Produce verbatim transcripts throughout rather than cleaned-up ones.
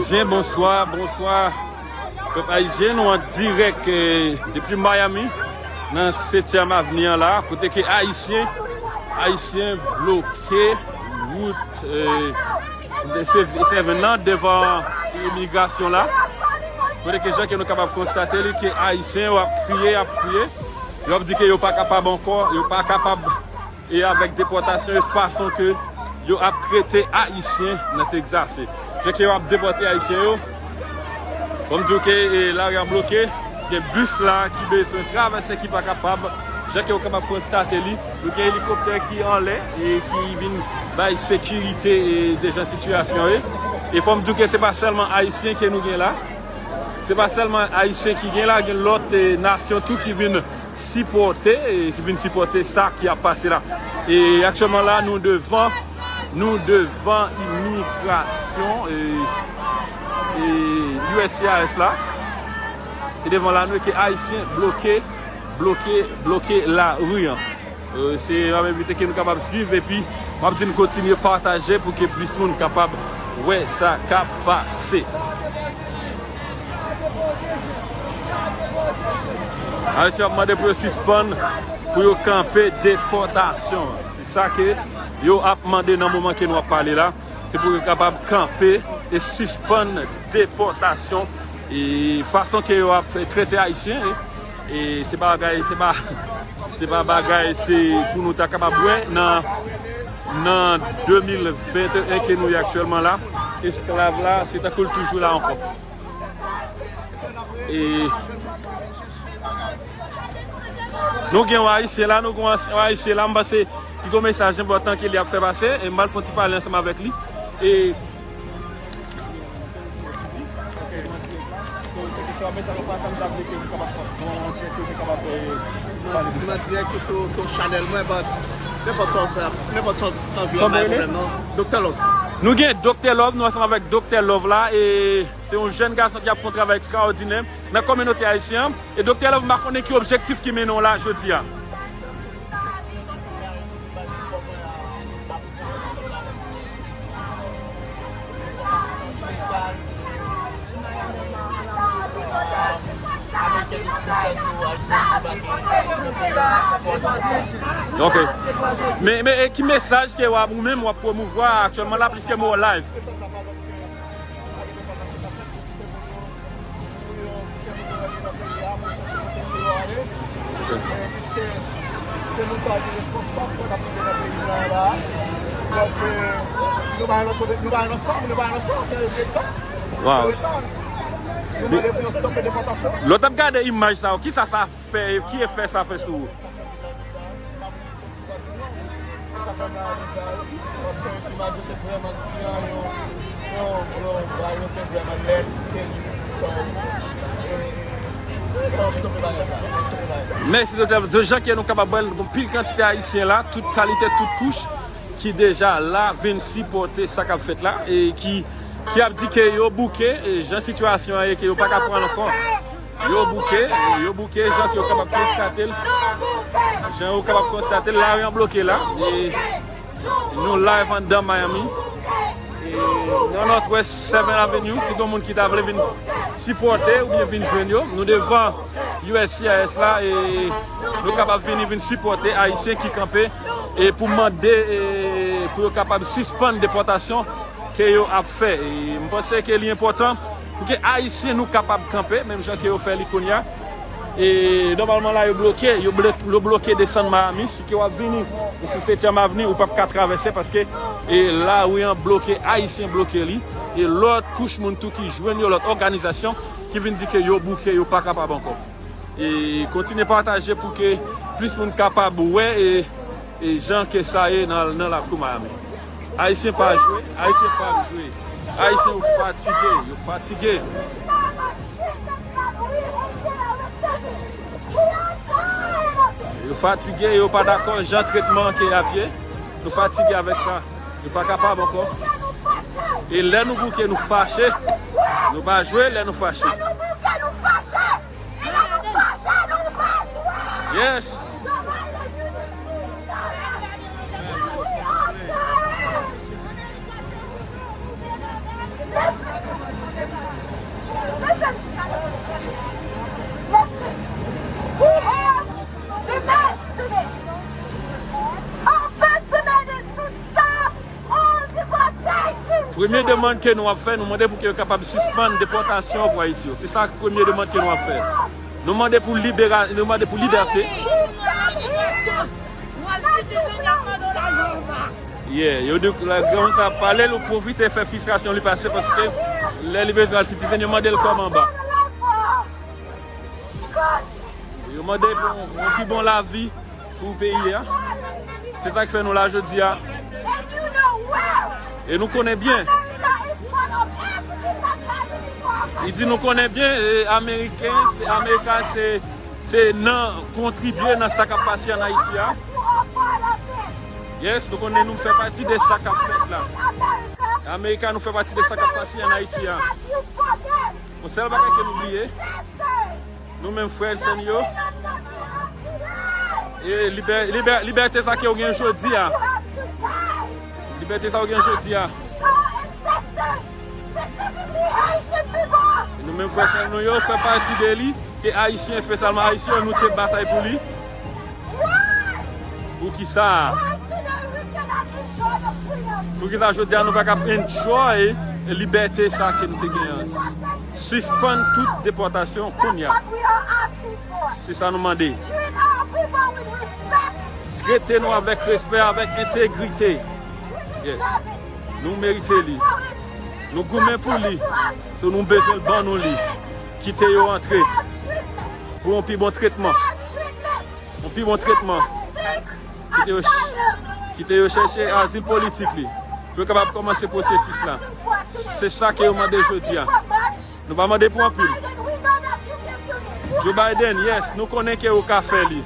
Ayisyen, bonswa, bonswa. Pèp ayisyen, nou an dirèk, eh, depi Miami, nan Setyèm Avni an la, kote ke Ayisyen, Ayisyen bloke wout, eh, de se, se ven nan devan imigrasyon la. Kote ke jan ke nou kapab konstate li ke Ayisyen yo ap kriye, ap kriye. Yo ap di ke yo pa kapab ankò, yo pa kapab e avèk depòtasyon e fason ke yo ap trete Ayisyen nan Texas. Jan ke yo ap depòte Ayisyen yo, fò m di w ke, e, lari a bloke, gen bis la ki bezwen travèse ki pa kapab, jan ke w kapab konstate li, nou gen elikoptè ki anlè e ki vin bay sekirite e de jan sitiyasyon ye. E fò m di w ke se pa sèlman Ayisyen ke nou gen la, se pa sèlman Ayisyen ki gen la, gen lòt, e, nasyon tou ki vin sipòte, e, ki vin sipòte sa ki ap pase la. E aktyèlman la, nou devan, nou devan imigrasyon, e, e, U S C I S la. Se devan la nou ke Ayisyen bloke, bloke, bloke lari an. E, se yon aktivite ke nou kapab swiv epi m ap di n kontinye pataje pou ke plis moun kapab wè sa k ap pase. Ayisyen ap mande pou yo sispann, pou yo kanpe depòtasyon an. Se sa ke yo ap mande nan moman ke nou ap pale la. Se pou yo kapab kanpe e sispann depòtasyon e fason ke yo ap trete Ayisyen, e, e se pa bagay, se pa, se pa bagay, se pou nou ta kapab wè nan, nan de mil venteyen ke nou ye aktyèlman la, esklav la, se tankou l toujou la ankò. E nou gen yon Ayisyen la, nou gen yon Ayisyen la, m panse ki gen yon mesaj enpòtan ke li ap fè pase, e m pral fè yon ti pale ansanm avèk li. E Mwen an dirèk sou, sou chanèl mwen, but nenpòt sa w fè, nenpòt sa w anvi, pa gen pwoblèm non. Doktè Love. Nou gen Doktè Love, nou ansanm avèk Doktè Love la, e se yon jèn gason ki ap fè yon travay ekstraòdinè nan kominote ayisyen an. E Doktè Love, m pa konnen ki objektif ki mennen w la jodi a. Ok. Men, men, e ki mesaj ke w ap, ou menm w ap pwomouvwa aktyèlman la, piske m wè w live? Piske se moun sa yo ki responsab sa k ap rive nan peyi nou an la. Donk, eh, nou pa gen lòt kote, nou pa gen lòt chwa, nou pa gen lòt chwa ke rete la. Wow. Rete la. Nou mande pou yo stope depòtasyon. Lè w t ap gade imaj sa yo, kisa sa fè, ki efè sa fè sou ou? E sa fè m rale sa wi, paske imaj yo te vrèman griyan, yo, yo, yo, yo te vrèman lèd, se li, so, e, e, fò w stope bagay sa, fò w stope bagay sa. Mèsi, Doktè. Jan ke nou kapab wè l, gon pil kantite Ayisyen la, tout kalite, tout kouch, ki deja la, vin sipòte sa k ap fèt la, e ki, ki ap di ke yo bouke, e jan sitiyasyon an ye, ke yo pa ka pran ankò. Yo bouke, yo bouke, jan ke yo kapab konstate l. Jan yo kapab konstate l, lari an bloke la. E nou live anndan Miami. E nan Northwest Seventh Avenue, si gen moun ki ta vle vin sipòte oubyen vin jwenn yo, nou devan U S C I S la, e nou kapab vini vin sipòte Ayisyen ki kanpe, e pou mande, e pou yo kapab sispann depòtasyon ke yo ap fè. E m panse ke li enpòtan pou ke Ayisyen nou kapab kanpe, menm jan ke yo fè li kounye a. E nòmalman la, yo bloke, yo blo-, yo bloke desann Miami. Si ke w ap vini sou Setyèm Avni, ou p ap ka travèse paske, e, lari an bloke, Ayisyen bloke li. E lòt kouch moun tou ki jwenn yo, lòt òganizasyon ki vin di ke yo bouke, yo pa kapab ankò. E kontinye pataje pou ke plis moun kapab wè, e, e jan ke sa ye nan, nan lakou Miami. Ayisyen pa jwe, Ayisyen pa jwe. Ayisyen yo fatige, yo fatige. Yo fatige, yo pa dakò jan tretman ke y ap ye. Nou fatige avèk sa. Nou pa kapab ankò. E lè nou bouke, nou fache. Nou pa jwe lè nou fache. Yes. Premye demann ke nou ap fè, nou mande pou ke yo kapab sispann depòtasyon pou Ayiti yo. Se sa premye demann ke nou ap fè. Nou mande pou libera-, nou mande pou libète. Yeah, yo di la gran sa pale, l pwofite fè fristrasyon li pase paske lè li bezwen al Citizen, yo mande l kòm anba. Yo mande pou yon pi bon lavi pou peyi a. Se sa k fè nou la jodi a. E nou konnen byen. Li di nou konnen byen, e, Ameriken, se, Amerika se, se nan kontribye nan sa k ap pase ann Ayiti a. Yes, nou konnen nou fè pati de sa k ap fèt la. Amerika, nou fè pati de sa k ap pase ann Ayiti a. Yon sèl bagay ke nou bliye, nou menm frè e sè n yo, e libè-, libè-, libète sa ke w gen jodi a. Libète sa w gen jodi a. E nou menm frè e sè nou yo fè pati de li, ke Ayisyen, espesyalman Ayisyen, nou te batay pou li. Poukisa? Poukisa jodi a nou pa kab enjoy libète sa ke nou te gen an? Sispann tout depòtasyon kounye a. Se sa nou mande. Trete nou avèk respè, avèk entegrite. Yes. Nou merite li. Nou goumen pou li. So nou bezwen l ban nou li. Kite yo antre. Pou yon pi bon tretman. Yon pi bon tretman. Kite yo ch-, kite yo chèche azil politik li. Pou yo kapab kòmanse pwosesis la. Se sa ke yo mande jodi a. Nou pa mande pou anpil. Joe Biden, yes, nou konnen ke ou ka fè li.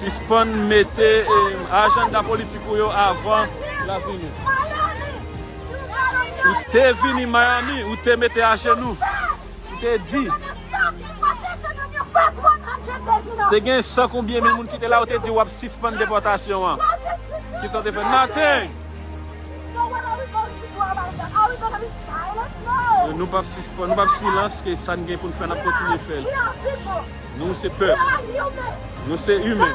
Sispann mete, eh, ajanda politik ou yo avan lavi nou. Ou te vini Miami, ou te mete ajenou. Ou te di, te gen san konbyen mil moun ki te la, ou te di w ap sispann depòtasyon an. Kisa w te fè? Nothing. Nou p ap sispann, nou p ap silans, ke sa n gen pou n fè, n ap kontinye fè l. Nou se pèp. Nou se imen.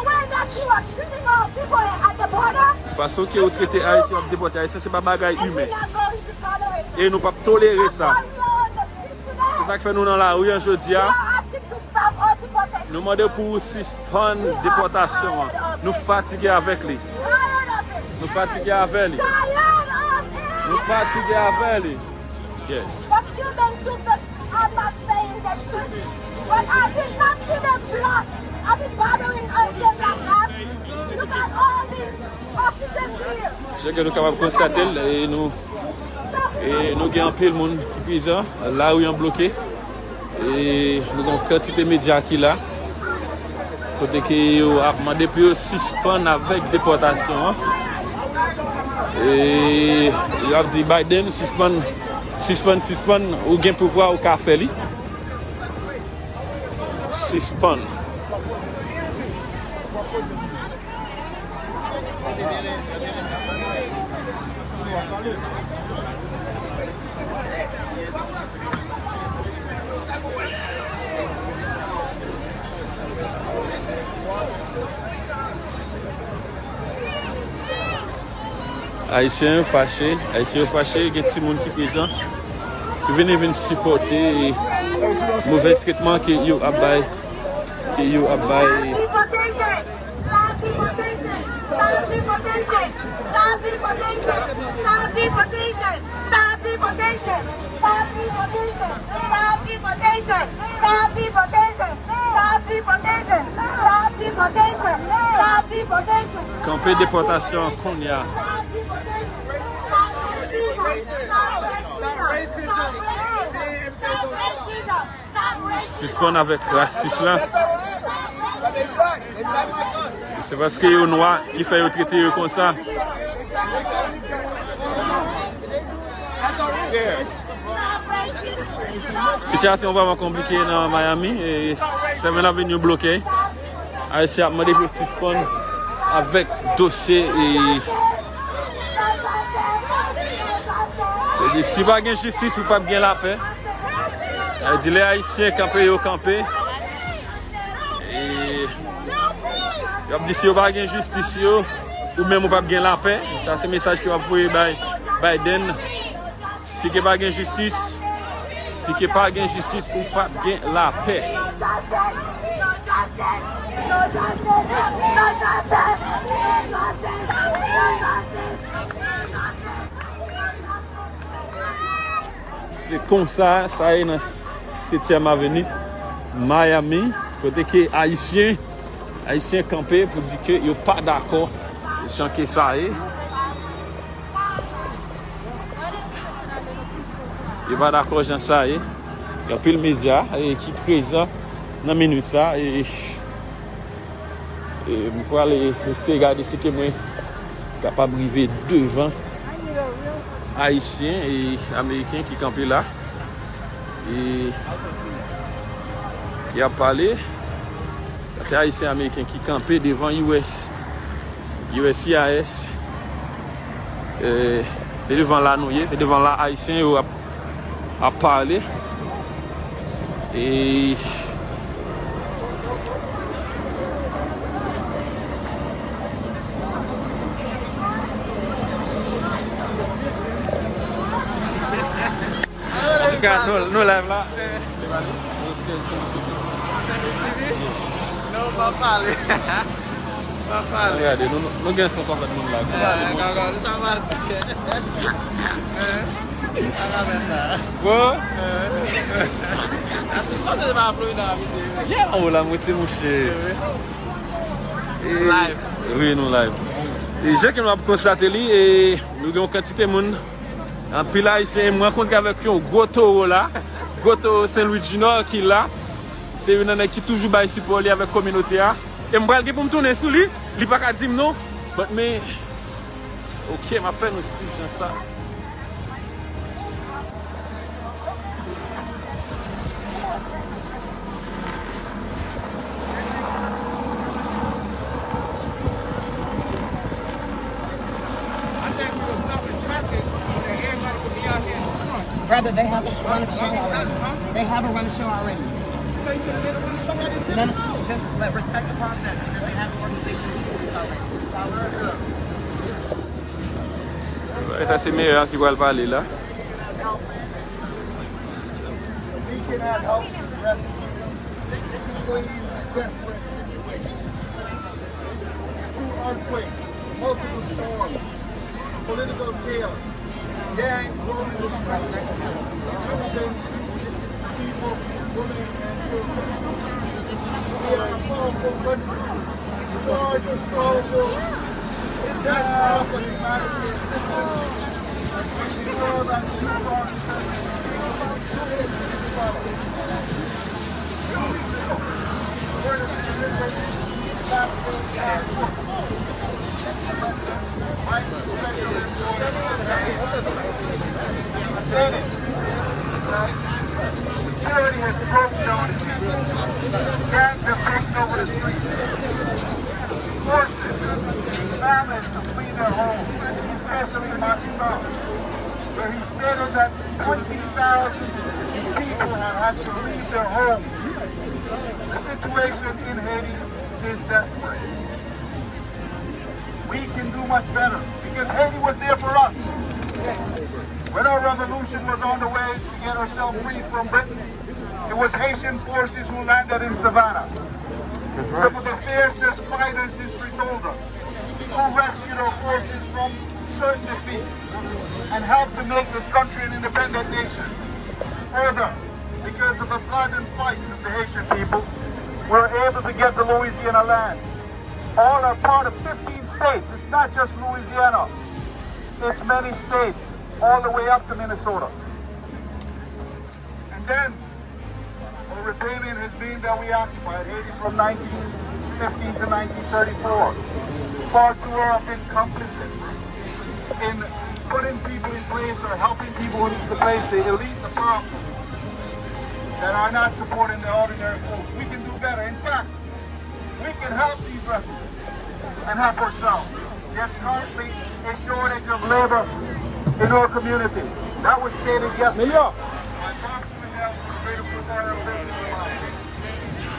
Fason ke ou trete Ayisyen, w ap depòte Ayisyen, se pa bagay imen. E nou p ap tolere sa. Se sa k fè nou nan lari an jodi a. Nou mande pou ou sispann depòtasyon an. Nou fatige avèk li. Nou fatige avè li. Nou fatige avè li. Yes. But Cubans too, I'm not saying they shouldn't. But I did not see them block. I mean, bothering us, them like that. Look at all these officers here. Jan ke nou kapab konstate l, e nou, e nou gen anpil moun ki prezan, lari an bloke. E nou gen yon kantite medya ki la, kote ke yo ap mande pou yo sispann avèk depòtasyon an. E yo ap di Biden, sispann, sispann, sispann, ou gen pouvwa, ou ka fè li. Sispann. Ayisyen yo fache, Ayisyen yo fache, gen timoun ki prezan, ki vini vin sipòte movèz tretman ke yo ap bay, ke yo ap bay. Kanpe depòtasyon an kounye a. Sispann avèk rasis la. Se paske yo nwa ki fè yo trete yo konsa. Sitiyasyon vrèman konplike nan Miami. E Seventh Avenue bloke. Ayisyen ap mande pou yo sispann avèk dosye e, e si pa gen jistis, ou p ap gen lapè. Sa vle di lè Ayisyen kanpe, yo kanpe. E y ap di si yo pa gen jistis yo, Ou menm ou p ap gen lapè. Sa se mesaj ke w ap voye bay Biden. Si ke pa gen jistis, si ke pa gen jistis, ou p ap gen lapè. Se konsa sa ye nan Setyèm Aveni, Miami, kote ke Ayisyen, Ayisyen kanpe pou di ke yo pa dakò jan ke sa ye. Yo pa dakò jan sa ye. Gen anpil medya, e, ki prezan nan minit sa, e, e m prale eseye gade si ke mwen kapab rive devan Ayisyen e Ameriken ki kanpe la, e ki ap pale. Sa se Ayisyen Ameriken ki kanpe devan U S, U S C I S. E, se devan la nou ye, se devan la Ayisyen yo ap, ap pale. E Antouka, nou, nou live la. T V? Non, pa pale. Pa pale. Gade, nou, nou, nou gen son konpèt moun la. Gade, gade, sa va di. Bon. Atis panse se pa Florida abite. Yeah, ou la, mwen te mouche. Live. Wi, nou live. E jan ke nou ap konstate li, e nou gen yon kantite moun, anpil Ayisyen, mwen rankontre avèk yon gwo towo la, gwo towo Sen Lwi di Nò ki la. Se youn nan nèg ki toujou bay sipò li avèk kominote a. E m pral gen pou m tounen sou li, li pa ka di m non. But men, ok, m ap fè nou swiv jan sa. Brother, they have a sh- run a show already. They have a run a show already. No, no, just let, respect the process because they have an organization leading this already. E sa se meyè a ki pral pale la. We cannot help these refugees. They, they can be in a desperate situation. Two earthquakes, multiple storms, political chaos, gangs roaming the streets, representing people, women, and children. We are a powerful country. We are just powerful. That's how the humanity exists. We know that you are Security has broken down. Gangs have taken over the streets. Forces, families to flee their homes, especially in Macky Sall, where he stated that twenty thousand people have had to leave their homes. The situation in Haiti is desperate. We can do much better because Haiti was there for us. When our revolution was on the way to get ourselves free from Britain, it was Haitian forces who landed in Savannah. Some of the fiercest fighters history told us, who rescued our forces from certain defeat and helped to make this country an independent nation. Further, because of the blood and fight of the Haitian people, we were able to get the Louisiana land. All are part of fifteen states. It's not just Louisiana. It's many states, all the way up to Minnesota. And then, a repayment has been that we occupied Haiti from nineteen fifteen to nineteen thirty-four. Far too often complicit in putting people in place or helping people in the place, the elite, the powerful, that are not supporting the ordinary folks. We can do better. In fact, we can help these refugees and help ourselves. There's currently a shortage of labor in our community. That was stated yesterday.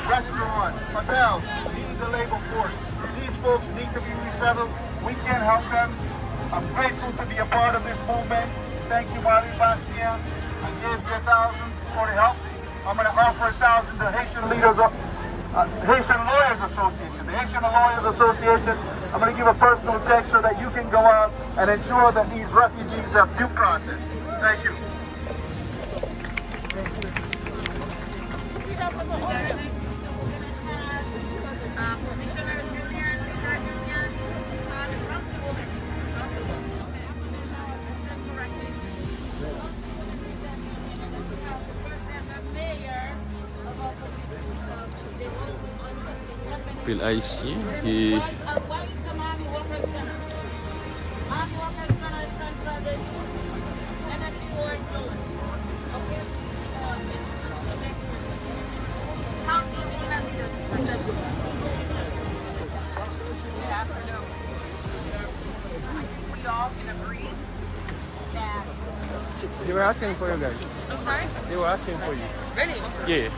Restaurants, hotels need the labor force. These folks need to be resettled. We can help them. I'm grateful to be a part of this movement. Thank you, Marie Bastien. I gave you a thousand for the help. I'm going to offer a thousand to Haitian Leaders, uh, uh, Haitian Lawyers Association, the Haitian Lawyers Association. I'm going to give a personal check so that you can go out and ensure that these refugees have due process. Thank you. Anpil Ayisyen ki They were asking for you guys. I'm sorry? They were asking for you. Really? Yeah.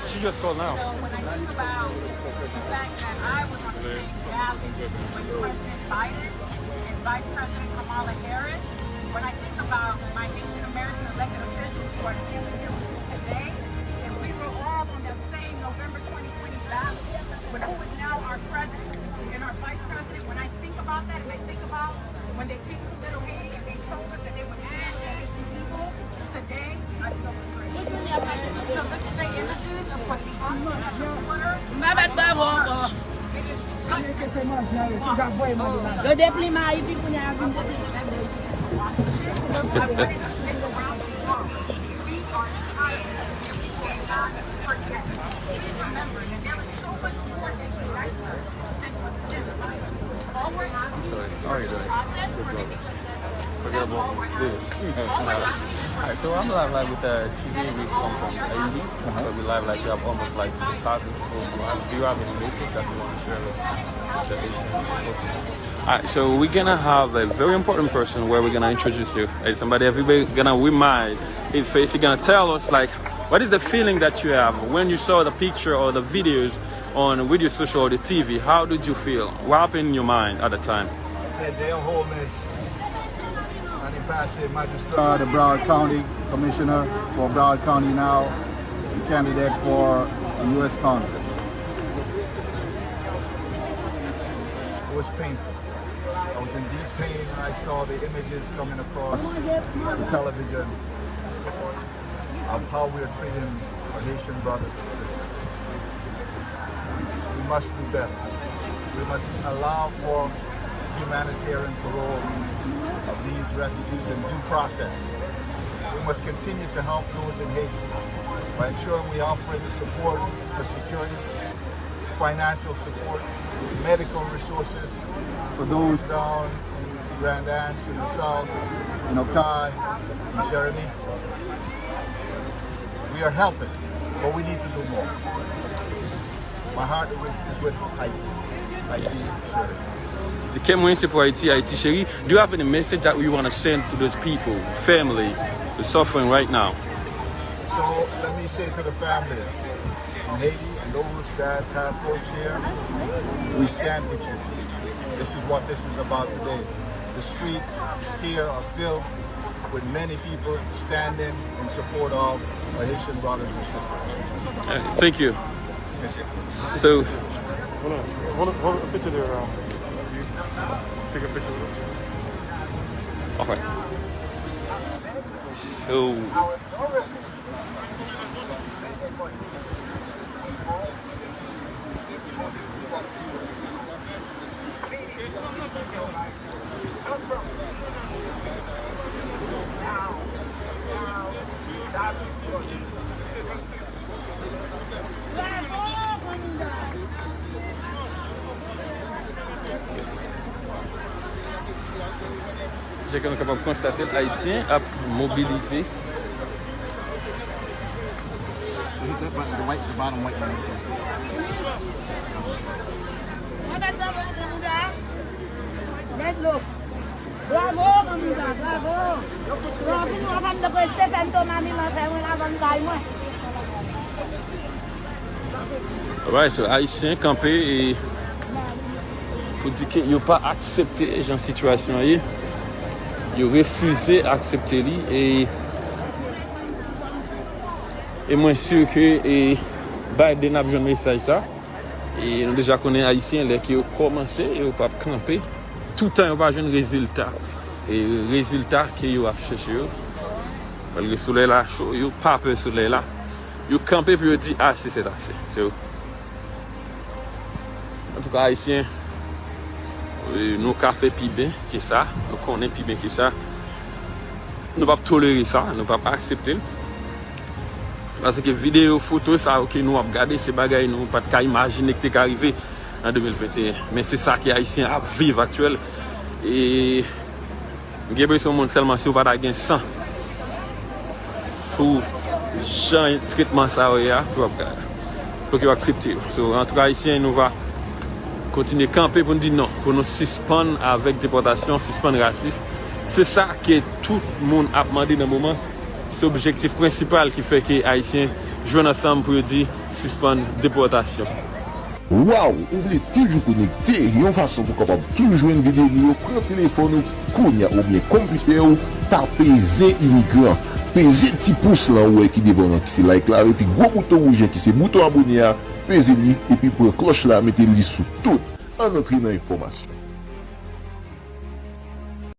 She just called now. So when I think about the fact that I was on the same ballot with President Biden and Vice President Kamala Harris, when I think about my Haitian American elected officials who are standing here with me today, and we were all on that same November twenty twenty ballot, but who is now our president and our vice president, when I think about that, and I think about when they came to Little Haiti and they told us that they would be people, today I feel free. So look at the images of what the options of the water. Yo deplime Ayiti kounye a vin deplime. Sorry, sorry, sorry. Forget about this. Alright, so I'm live, like, with the T V. We come from Haiti, but we live, like, we have almost, like, two thousand people who live. Do you have any message that you want to share with the Haitian folks? Alright, so we're gonna have a very important person where we're gonna introduce you. It's somebody everybody gonna remind his face. He's gonna tell us, like, what is the feeling that you have when you saw the picture or the videos on with your social or the T V? How did you feel? What happened in your mind at the time? Se de yon homeless ane pase, Majistra de Broward County, Commissioner for Broward County now, and candidate for U S Congress. It was painful. I was in deep pain when I saw the images coming across the television of how we are treating our Haitian brothers and sisters. We must do better. We must allow for humanitarian parole of these refugees and due process. We must continue to help those in Haiti by ensuring we offer the support for security, financial support, medical resources for those down in Grande Anse, in the south, in Okay, in Jeremy. We are helping, but we need to do more. My heart is with, is with Haiti. Haiti, Jeremy. Kè mwen se pou Ayiti, Ayiti cheri. Do you have any message that you want to send to those people, family, the suffering right now? So let me say to the families in Haiti and those that have folks here, we stand with you. This is what this is about today. The streets here are filled with many people standing in support of our Haitian brothers and sisters. All right, thank you. So, hold on, hold on, hold on, picture there, uh, take a picture with us. Okay. So, Jan ke nou kapab konstate l, Ayisyen ap mobilize. Hit that button, the white, the bottom white one. Bravo, Kamouda, bravo. Bravo, pou nou, avan nou preste fè m to mami mwen fè mwen lavan kay mwen. Alright, so Ayisyen kanpe e Pou di ke yo pa aksepte jan sitiyasyon an ye, yo refize aksepte li, e, e mwen si ke, e, Biden ap jwenn mesaj sa. E nou deja konnen Ayisyen, lè ke yo kòmanse, yo p ap kanpe toutan yo pa jwenn rezilta. E rezilta ke yo ap chèche yo. Malgre solèy la cho, yo pa pè solèy la. Yo kanpe pou yo di ase sèt ase. So, antouka, Ayisyen, e, nou ka fè pi byen ke sa. Nou konnen pi byen ke sa. Nou p ap tolere sa. Nou p ap aksepte l. Paske videyo, foto sa yo ke nou ap gade, se bagay nou pa t ka imajine ki te ka rive an de mil venteyen. Men se sa ke Ayisyen ap viv aktyèl. E m gen enpresyon moun sèlman, si w pa ta gen san pou jan tretman sa yo ye a, pou w ap, pou ke w aksepte yo. So, antouka, Ayisyen, nou va kontinye kanpe pou n di non, pou nou sispann avèk depòtasyon, sispann rasis. Se sa ke tout moun ap mande nan moman. Se objektif prensipal ki fè ke Ayisyen jwenn ansanm pou yo di sispann depòtasyon. Waw, ou vle toujou konekte yon fason pou kapab toujou jwenn videyo nou yo? Pran telefòn ou kounye a oubyen konpitè w, tape Zen Imigran. Peze ti pous lan ou wè ki devan w an ki se like la, epi gwo bouton wouj an ki se bouton abòne a, peze li, epi pran klòch la, mete li sou tout. Ann antre nan enfòmasyon.